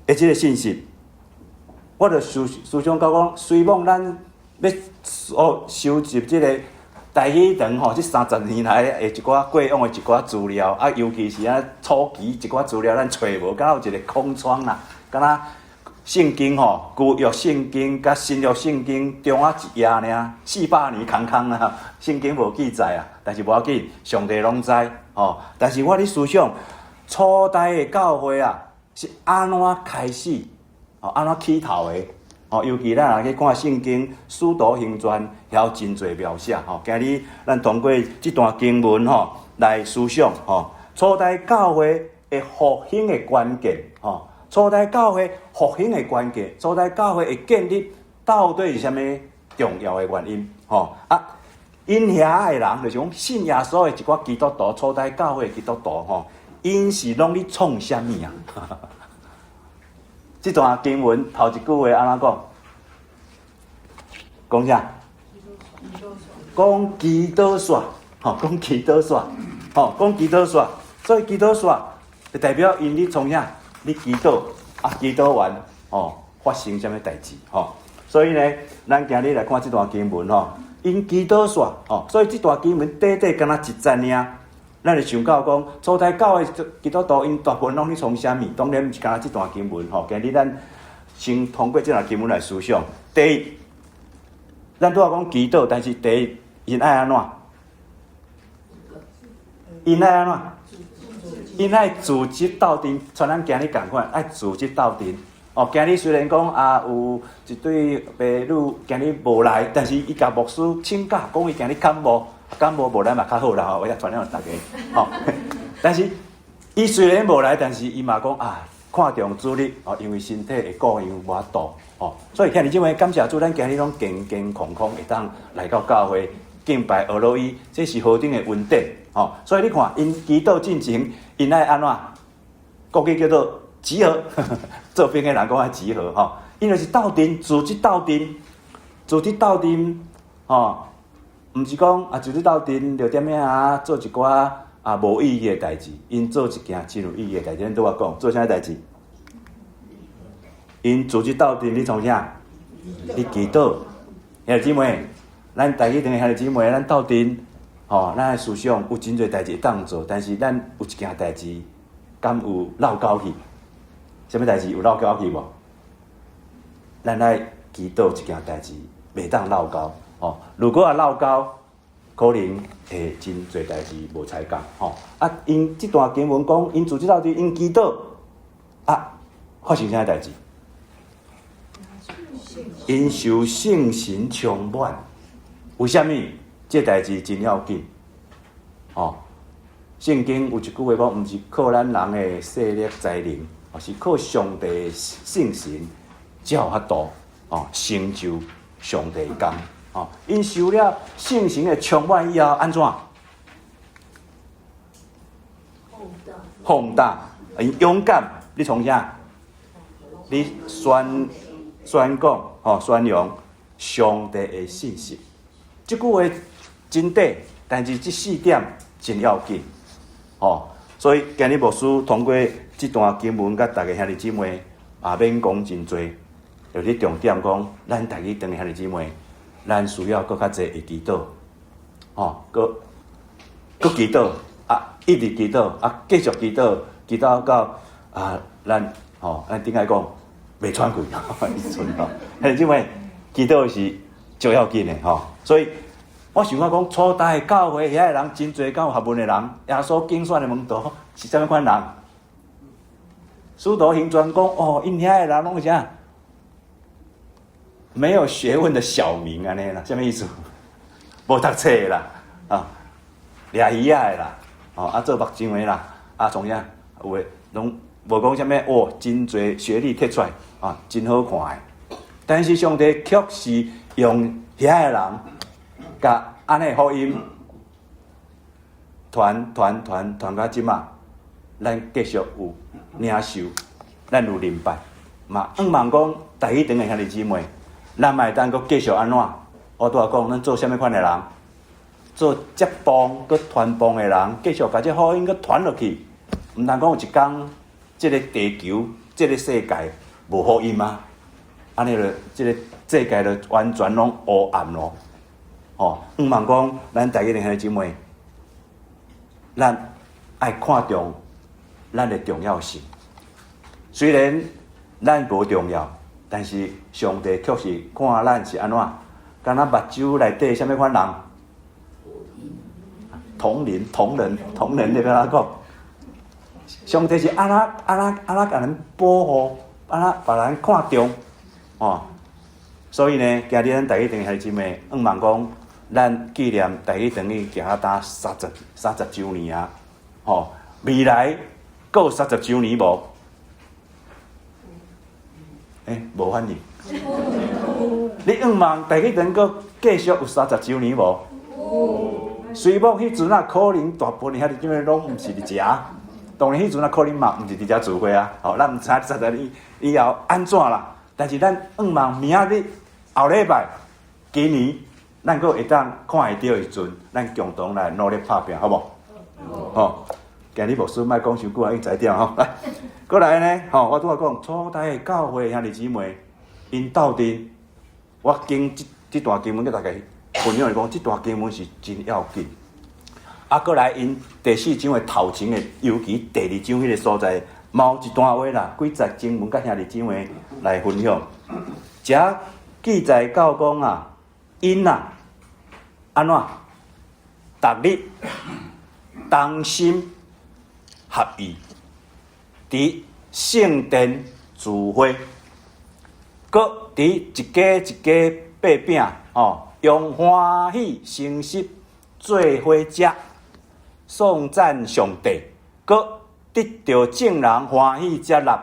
的這个信息，我就思思想到講，雖罔咱欲哦收集這个台語堂吼，這30年來的一寡過往的一寡資料，啊，尤其是啊初期一寡資料，咱揣無，敢若有一个空窗啦，敢若聖經吼，舊約聖經佮新約聖經中仔一頁爾，400年空空啊，聖經無記載啊，但是無要緊，上帝攏知吼。但是我咧思想，初代的教會啊，是按怎開始？哦，按怎起頭的？哦，尤其咱若去看聖經《使徒行傳》，遐有真濟描寫吼。今日咱通過這段經文吼來思想吼，初代教會的復興的關鍵吼。初代教會復興的關鍵，初代教會的建立到底是啥物重要的原因？吼啊，𪜶遐的人就是講信耶穌的一寡基督徒，初代教會的基督徒吼，𪜶是攏咧創啥物啊？這段經文頭一句話按怎講？講啥？講祈禱煞，吼，講祈禱煞，吼，講祈禱煞。所以祈禱煞就代表𪜶咧創啥？咧祈禱啊，祈禱完哦，發生啥物代誌吼？所以呢，咱今日來看這段經文吼，𪜶祈禱煞吼，所以這段經文短短敢若一節爾，咱就想到講，初代教會基督徒𪜶大部分攏咧創啥物？當然毋是干焦這段經文吼。今日咱先通過這段經文來思想。第一，咱拄仔講祈禱，但是第一，𪜶愛按怎？𪜶愛按怎？𪜶愛組織鬥陣，像咱今日仝款，愛組織鬥陣。哦，今日雖然講啊，有一對父女今日無來，但是伊共牧師請假，講伊今日感冒，感冒無來嘛較好啦吼，我也傳染大家。吼，但是伊雖然無來，但是伊嘛講啊，看重主日哦，因為身體的顧慮無法度哦，所以兄弟姊妹感謝主，咱今日攏健健康康會當來到教會敬拜阿羅伊，這是何等的恩典哦！所以你看，𪜶祈禱進前，𪜶愛按怎？國語叫做集合，做兵的人講愛集合吼，𪜶就是鬥陣，組織鬥陣，組織鬥陣吼，毋是講啊，組織鬥陣就踮遐做一寡啊無意義的代誌，𪜶做一件真有意義的代誌。恁拄仔講做啥代誌？𪜶組織鬥陣，咧創啥？咧祈禱。兄弟姊妹，咱台語堂的兄弟姊妹，咱鬥陣，吼，咱的思想有真濟代誌會當做，但是咱有一件代誌，敢有落交去？啥物代誌有落交去無？咱愛祈禱這件代誌，袂當落交吼。如果啊落交，可能會真濟代誌無彩工吼。啊，𪜶這段經文講，𪜶組織鬥陣，𪜶祈禱啊，發生啥代誌？𪜶受聖神充滿，為啥物？這代誌真要緊哦。聖經有一句話講，毋是靠咱人的勢力才能，哦，是靠上帝聖神才有法度哦，成就上帝的工哦。𪜶受了聖神的充滿以後，按怎？放膽，𪜶勇敢，咧創啥？咧宣宣講吼，宣揚上帝的信息。這句話真短，但是這四點真要緊，吼。所以今日牧師通過這段經文，佮大家兄弟姊妹也免講真濟，就是重點講，咱台語堂的兄弟姊妹，咱需要閣較濟會祈禱，吼，閣閣祈禱啊，一直祈禱啊，繼續祈禱，祈禱到啊，咱吼，咱頂擺講袂喘氣，一陣吼，兄弟姊妹，祈禱是最要緊的吼，所以我想講講初代教會遐的人真濟，敢有學問的人，耶穌揀選的門徒是啥物款人？使徒行傳講哦，𪜶遐的人攏是啥？沒有學問的小民按呢啦，啥物意思？無讀冊的啦，啊，掠魚仔的啦，哦，啊做木匠的啦，啊創啥？有的攏無講啥物哦，真濟學歷摕出來啊，真好看的。但是上帝卻是用遐的人，共按呢福音傳傳傳傳到這馬，咱繼續有領受，咱有禮拜，嘛向望講台語堂的兄弟姊妹，咱嘛會當閣繼續按怎？我拄仔講，咱做啥物款的人？做接棒閣傳棒的人，繼續共這福音閣傳落去。毋通講有一工，這个地球這个世界無福音啊！按呢就這个世界就完全攏烏暗咯。吼，向望講，咱大家兄弟姊妹，咱愛看重咱的重要性。雖然咱無重要，但是上帝卻是看咱是按怎，敢若目睭內底啥物款人？瞳人、瞳人、瞳人，你欲按怎講？上帝是按怎按怎按怎共咱保護，按怎予咱看重，哦。所以呢，今日咱大家弟兄姊妹，向望講，咱紀念台語堂已行到30周年啊，吼，未來閣有三十周年無？欸，無反應。你向望台語堂閣繼續有三十周年無？雖罔彼陣啊，可能大部分兄弟姊妹攏毋是佇遮，當然彼陣啊，可能嘛毋是佇遮聚會啊。吼，咱毋知三十年以後按怎啦。但是咱向望明仔日、後禮拜、今年，咱閣會當看會著的時陣，咱共同來努力拍拚，好無？吼，今日牧師莫講傷久啊，已經十點吼。來，過來呢，吼，我拄仔講，初代的教會兄弟姊妹，𪜶鬥陣，我經這這段經文佮大家分享來講，這段經文是真要緊。啊，過來𪜶第四章的頭前的，尤其第二章彼个所在，嘛有一段話啦，幾節經文佮兄弟姊妹來分享。遮記載到講啊，𪜶啊，按怎？逐日同心合意，佇聖殿聚會，閣佇一家一家擘餅，吼，用歡喜誠實做伙食，頌讚上帝，閣得著眾人歡喜接納。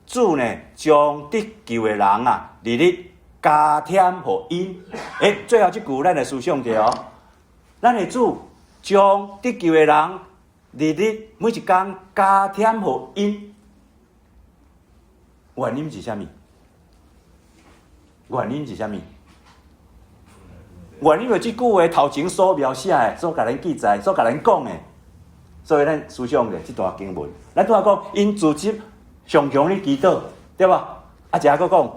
主呢，將得救的人啊，日日加添予𪜶。欸，最後這句咱來思想著哦。咱的主將得救的人，日日每一工加添予𪜶。原因是啥物？原因是啥物？原因就這句話頭前所描寫的，所共咱記載，所共咱講的。所以咱思想著這段經文，咱拄仔講，𪜶聚集常常咧祈禱，對無？啊，遮閣講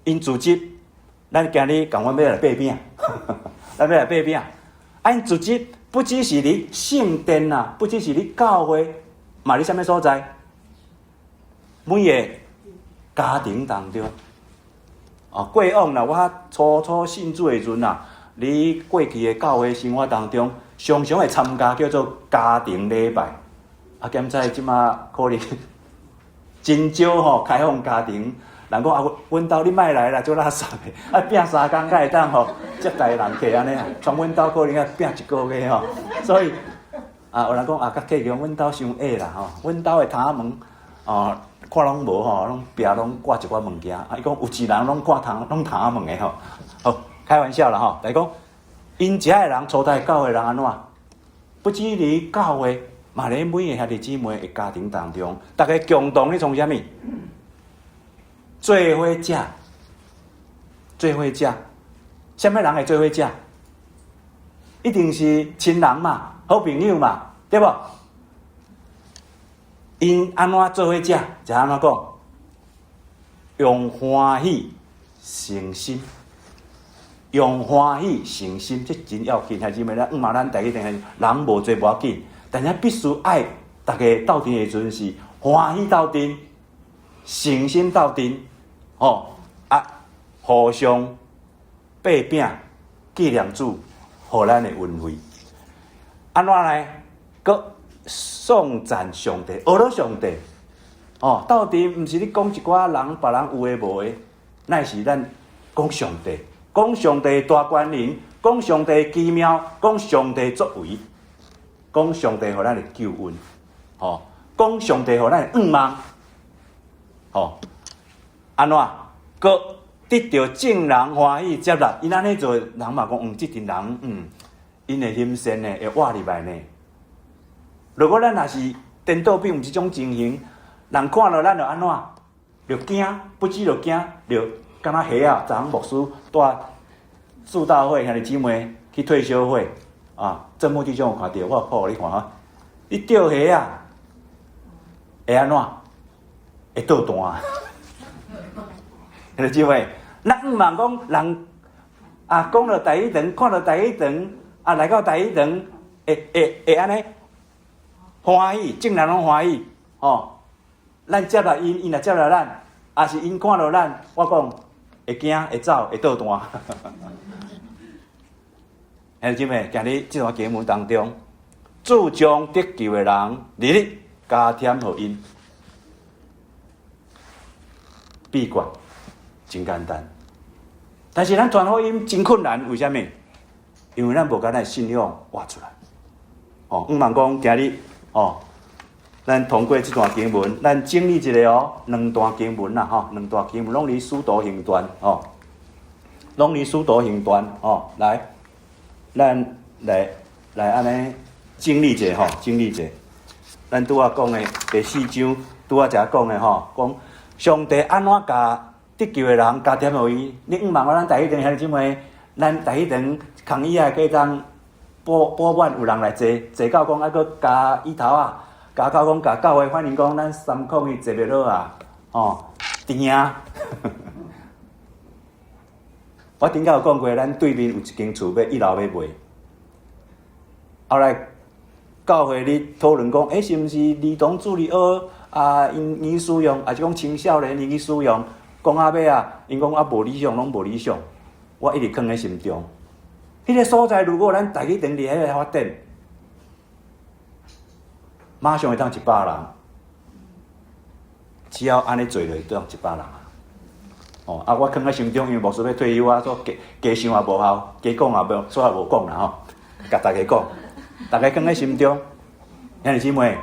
，𪜶聚集，咱今日共款欲來擘餅，咱欲來擘餅。啊，𪜶聚集不只是佇聖殿啊，不只是佇教會，嘛佇啥物所在？每个家庭當中，哦，過往啦，我初初信主的時陣啊，佇過去的教會生活當中，常常會參加叫做家庭禮拜。啊，兼且這馬可能真少吼開放家庭。人講啊，阮兜你莫來啦，足垃圾的，啊拚3工才會當吼接待人客按呢啊，像阮兜可能愛拚一個月吼，所以啊，有人講啊，較客氣講阮兜傷矮啦吼，阮兜的窗門哦，看攏無吼，攏壁攏掛一寡物件，啊，伊講有一人攏掛窗，攏窗門的吼，好，開玩笑啦吼，來講，𪜶遮的人，初代教會的人按怎？不只佇教會，嘛佇每個兄弟姊妹的家庭當中，逐家共同咧創啥物？做伙食，做伙食，啥物人會做伙食？一定是親人嘛，好朋友嘛，對無？𪜶按怎做伙食？就按怎講？用歡喜誠心，用歡喜誠心，這真要緊。兄弟姊妹，咱毋嘛咱大家定係人無濟無要緊，但是必須愛逐家鬥陣的時陣是歡喜鬥陣，誠心鬥陣，吼啊，互相擘餅紀念主，予咱的恩惠。按怎呢？閣頌讚上帝，學了上帝。哦，鬥陣毋是你講一寡人別人有的無的，乃是咱講上帝，講上帝大權能，講上帝奇妙，講上帝作為，講上帝予咱的救恩，吼，講上帝予咱的向望，吼，按怎？閣得著眾人歡喜接納，𪜶按呢做，人嘛講，嗯，這陣人，嗯，𪜶的心善呢，會活入來呢。如果咱若是顛倒變，毋是這種情形，人看著咱就按怎？就驚，不止就驚，就敢若蝦仔。昨昏牧師帶祝禱會兄弟姊妹去退修會啊，鄭牧弟兄有看著，我有 po 予你看哈。你釣蝦仔會按怎？會倒彈。兄弟姊妹，咱毋茫講人啊，講著台語堂，看著台語堂，啊來到台語堂，會按呢歡喜，眾人攏歡喜，吼。咱接納𪜶，𪜶若接納咱，抑是𪜶看著咱，我講會驚、會走、會倒彈。兄弟姊妹，今日這段經文當中，注重得救的人，日日加添予𪜶。秘訣真簡單，但是咱傳福音真困難，為啥物？因為咱無共咱信仰活出來。哦，毋茫講今日哦，咱通過這段經文，咱整理一下哦，兩段經文啦，吼，兩段經文攏佇使徒行傳哦，攏佇使徒行傳哦，來，咱來來按呢整理一下吼，整理一下。咱拄仔講的第四章，拄仔才講的吼，講上帝按怎共得救的人加添予伊？你毋茫講咱台語堂兄弟姊妹，咱台語堂空椅仔計當補補滿有人來坐，坐到講猶閣加椅頭仔，加到講共教會反正講咱301坐袂落啊，吼，甜啊！我頂擺有講過，咱對面有一間厝欲一樓欲賣，後來教會咧討論講，欸，是毋是兒童主日學啊？𪜶𪜶使用，抑是講青少年𪜶去使用？講到尾啊，𪜶講啊無理想，攏無理想。我一直囥佇心中。彼個所在，如果咱台語堂佇彼个發展，馬上會當100人，只要按呢做落，就當100人啊。哦，啊，我囥佇心中，因為牧師欲退休啊，所以加加想也無效，加講也無，所以也無講啦吼。共大家講，大家囥佇心中，兄弟姊妹，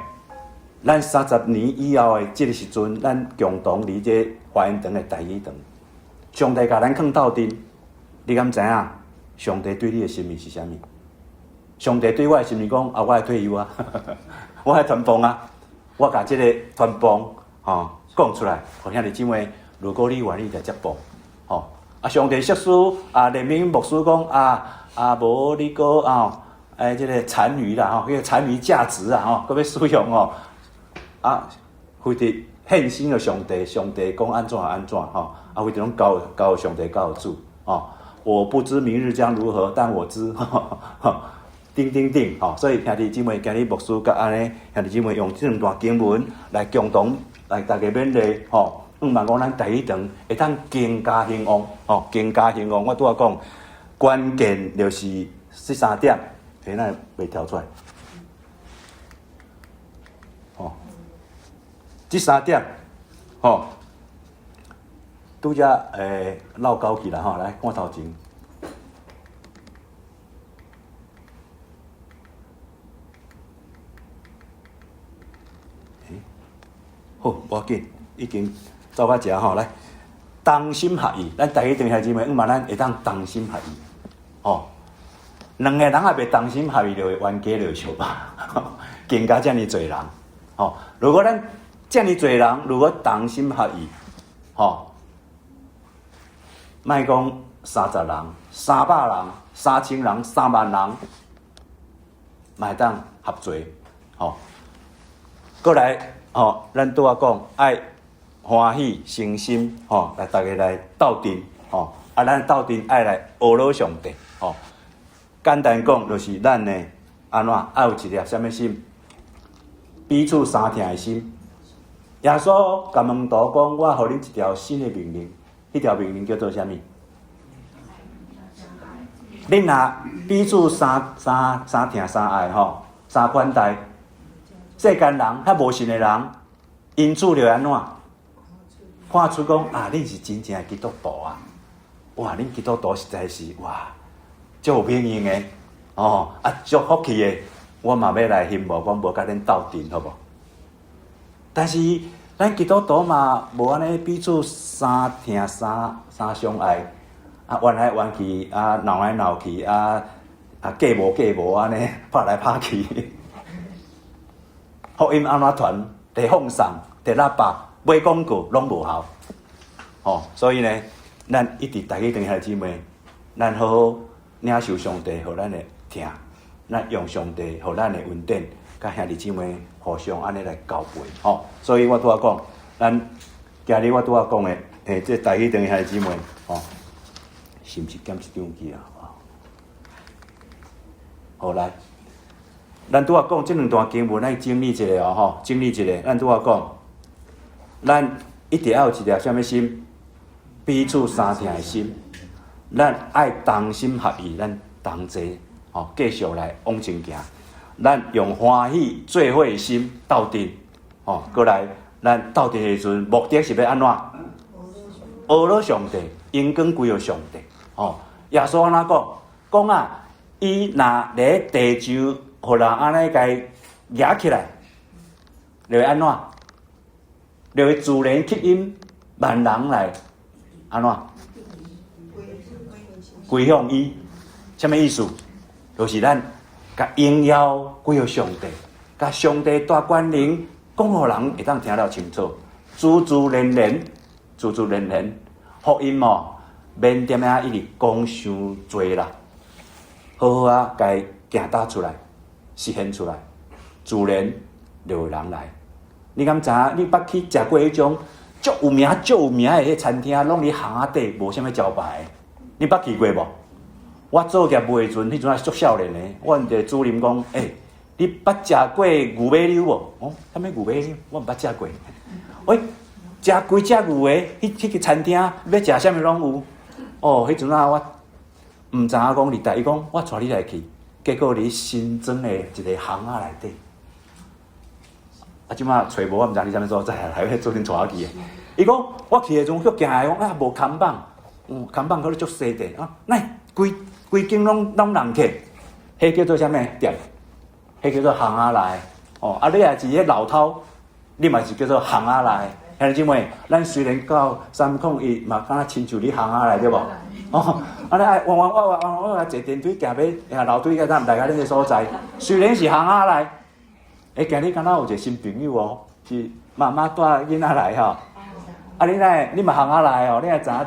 咱30年以後的這个時陣，咱共同佇這華嚴堂的台語堂，上帝共咱囥鬥陣，你敢知影？上帝對你的心意是啥物？上帝對我的心意講啊，我愛退休啊，我愛傳播啊，我共這个傳播吼講出來，予兄弟姊妹，如果你願意來接棒，吼啊，上帝設施啊，連明牧師講啊啊，無你閣啊，哎，這个殘餘啦吼，彼个殘餘價值啊吼，閣欲使用吼，啊，非得獻身予上帝，上帝講按怎按怎吼，啊，非得攏交交上帝交予主吼。我不知明日將如何，但我知，叮叮叮，吼！所以兄弟姊妹，今日牧師佮按呢，兄弟姊妹用這兩段經文來共同來大家勉勵，吼！毋茫講咱台語堂會當更加興旺，吼，更加興旺。我拄仔講，關鍵就是這三點，欸，哪會袂跳出來？吼，這三點，吼。拄才欸落高去啦吼，來看頭前。欸，好，無要緊，已經走到遮吼，來，同心合意，咱台語堂兄姊妹，毋茫咱會當同心合意，吼，兩個人也袂同心合意，就會冤家就會相拍，更加遮爾濟人，吼，如果咱遮爾濟人，如果同心合意，吼。莫講30人、300人、3000人、3萬人，嘛會當合作，吼。過來，吼，咱拄仔講愛歡喜誠心，吼，來逐家來鬥陣，吼，啊，咱鬥陣愛來學老上帝，吼。簡單講，就是咱呢，按怎愛有一粒啥物心，彼此相疼的心。耶穌共門徒講：我予恁一條新的命令。彼條命令叫做啥物？恁若彼此相相相疼相愛吼，相款待，世間人較無信的人，𪜶就會按怎？看出講啊，恁是真正的基督徒啊！哇，恁基督徒實在是哇，足有品行的哦，啊，足福氣的，我嘛欲來羨慕，講無共恁鬥陣，好無？但是咱基督徒嘛，無按呢彼此相疼相相相愛，啊，冤來冤去，啊，鬧來鬧去，啊啊，計無計無按呢拍來拍去。福音按怎傳？佇放送、佇喇叭、買廣告攏無效。吼，所以呢，咱一直台語堂兄弟姊妹，咱好好領受上帝予咱的疼，咱用上帝予咱的恩典，佮兄弟姊妹互相按呢來交陪。吼，所以我拄仔講，咱今日我拄仔講的，這台語堂的兄弟姊妹，吼，是毋是減一張機啊？好來，咱拄仔講這兩段經文，咱整理一下哦，吼，整理一下。咱拄仔講，咱一定要有一個啥物心？彼此相疼的心。咱愛同心合意，咱同齊吼，繼續來往前行。咱用歡喜做伙的心鬥陣，吼，過來，咱鬥陣的時陣，目的是欲按怎？學了上帝，榮光歸予上帝。吼，耶穌按怎講？講啊，伊若佇地上，予人按呢共舉起來，就會按怎？就會自然吸引萬人來按怎？歸向伊，啥物意思？就是咱共榮耀歸予上帝，共上帝大權能講予人會當聽了清楚，自自然然，自自然然，福音哦，免踮遐一直講傷濟啦，好好啊，共行踏出來，實現出來，自然就有人來。你敢知影？你捌去食過彼種足有名、足有名的彼餐廳，攏佇巷仔底，無啥物招牌的？你捌去過無？我做業務的時陣，彼陣還足少年的，阮一個主任講：欸，你捌食過牛尾溜無？哦，啥物牛尾溜？我毋捌食過。喂，食規隻牛的，彼個餐廳欲食啥物攏有。哦，彼陣啊，我毋知影講佇佗，伊講我帶你來去，結果佇新莊的一個巷仔內底。啊，這馬揣無，我毋知佇啥物所在啊，來彼主任帶我去的。伊講我去的時陣，足驚的，講啊無看板，看板可能足細塊啊，來規規間攏攏人客，彼叫做啥物店？彼叫做巷仔內。哦，啊，你若是彼老饕，你嘛是叫做巷仔內。兄弟姊妹，咱雖然到301嘛，敢若親像佇巷仔內對無？哦，啊，你愛彎彎彎彎彎彎坐電梯行欲樓梯個咱來到恁个所在，雖然是巷仔內。欸，今日敢若有一個新朋友哦，是媽媽帶囡仔來吼。啊，你若你嘛巷仔內哦，你若知影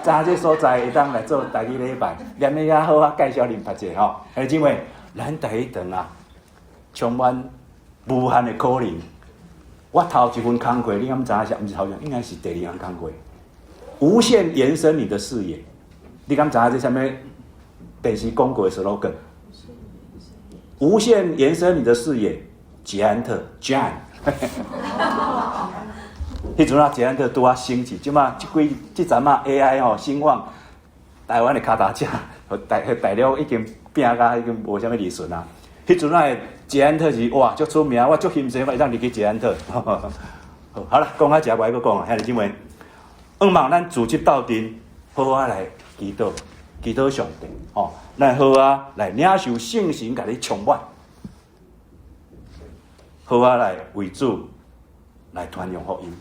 知影這所在會當來做台語禮拜，連你遐好好介紹恁別者吼。兄弟姊妹，咱台語堂啊，充滿無限的可能。我頭一份工課，你敢知影是？毋是頭一份，應該是第二項工課。無限延伸你的視野，你敢知影這啥物電視廣告的 slogan？無限延伸你的視野。捷安特，John，彼陣啊，捷安特拄仔興起，這馬這幾這陣仔 AI 吼興旺，台灣的跤踏車，大大陸已經拼甲已經無啥物利潤啊。彼陣仔的捷安特是哇足出名，我足欣賞我會當入去捷安特。好，好啦，講較濟無愛閣講啊，兄弟姊妹，向望咱組織鬥陣，好好仔來祈禱，祈禱上帝，吼，咱好啊來領受聖神共你充滿。好啊，來為主來傳揚福音。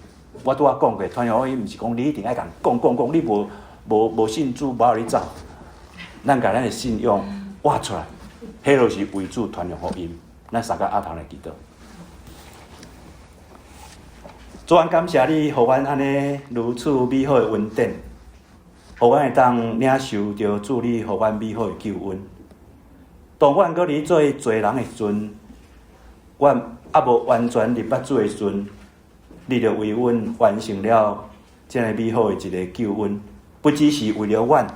我拄仔講過，傳揚福音毋是講你一定愛共講講講，你無無無信主，無予你走。咱共咱的信仰活出來，彼就是為主傳揚福音。咱三個阿堂來祈禱。主，阮感謝你，予阮按呢如此美好的恩典，予阮會當領受著主你予阮美好的救恩。當阮閣佇做罪人的時陣，阮猶無完全認捌主的時陣，你就為阮完成了這麼美好的一個救恩，不只是為了阮，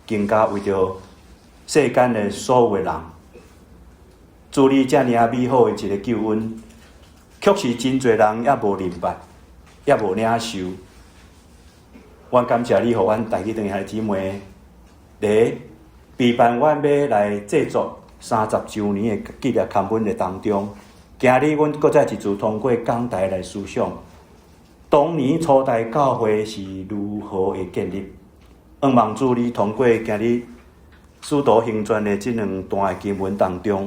更加為著世間的所有的人。主你這爾美好的一個救恩，卻是真濟人猶無認捌，猶無領受。阮感謝你，予阮台語堂兄弟姊妹，佇備辦阮欲來製作30週年的紀念刊本的當中，今日阮閣再一次通過講台來思想，當年初代教會是如何的建立。向望主你通過今日使徒行傳的這兩段的經文當中，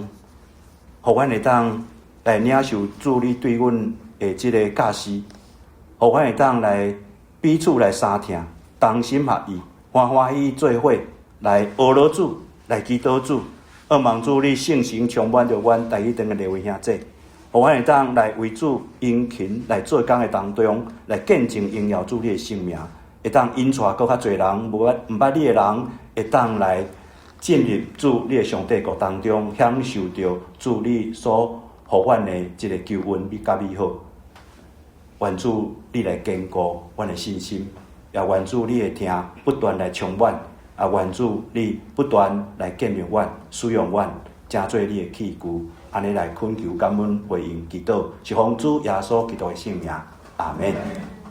予阮會當來領受主你對阮的這個教示，予阮會當來彼此來相疼，同心合意，歡歡喜喜做伙來學了主，來祈禱主。向望主你聖神充滿著阮台語堂的禮位兄弟，予阮會當來為主殷勤來做工的當中，來見證榮耀主你的聖名，會當引帶閣較濟人無捌毋捌你的人，會當來進入主你的上帝國當中，享受著主你所予阮的這個救恩美佮美好。願主你來堅固阮的信心，也願主你的疼不斷來充滿，也願主你不斷來建立阮、使用阮，成做你的器具，按呢來懇求感恩回應祈禱，是奉主耶穌基督的聖名，阿門。